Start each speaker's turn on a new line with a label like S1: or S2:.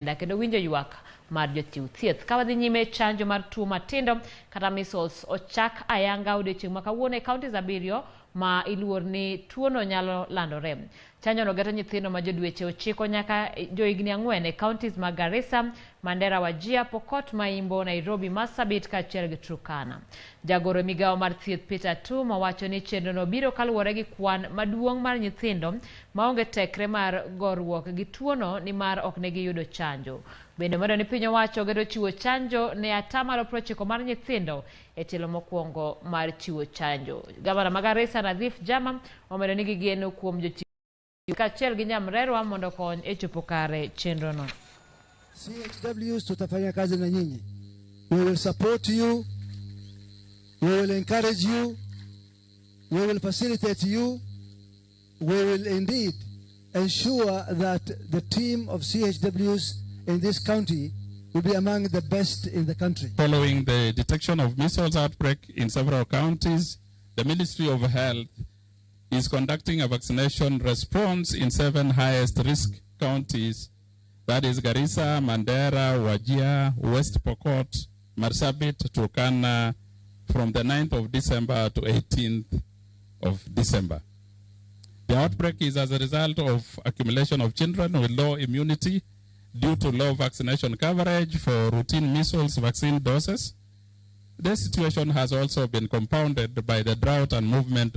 S1: Kendo winjo ywak mar jochiw thieth. Ka wadhi nyime, chanjo mar tuo matindo kata measles ochak ayanga odiochieng' ma kawuono e counties 7 ma iluor ni tuono nyalo landore. Chanjono geto nyithindo ma jodweche 9 nyaka johigni 4 e counties mag Garissa, Mandera, Wajir, Pokot ma Imbo, Nairobi, Marsabit kaachiel gi Turkana. Jagoro e migawo mar thieth Peter Tum owacho ni chenrono biro kaluwore gi kwan maduong' mar nyithindo maonge tekre mar goruok gi tuono nimar ok ne giyudo chanjo. Bende omedo ni piny owacho geto chiwo chanjo ne 90% mar nyithindo e tielo mokwongo mar chiwo chanjo. Gavana ma Garissa Nadhif Jama omedo ni gigeno kuom jochiw kaachiel gi nyamrerwa mondo okony e chopo kare chenrono.
S2: CHWs, tutafanya kazi na nyinyi. We will support you. We will encourage you. We will facilitate you. We will indeed ensure that the team of CHWs in this county will be among the best in the country.
S3: Following the detection of measles outbreak in several counties, the Ministry of Health is conducting a vaccination response in 7 highest risk counties, that is Garissa, Mandera, Wajir, West Pokot, Marsabit, Turkana, from the 9th of December to 18th of December. The outbreak is as a result of accumulation of children with low immunity due to low vaccination coverage for routine measles vaccine doses. This situation has also been compounded by the drought and movement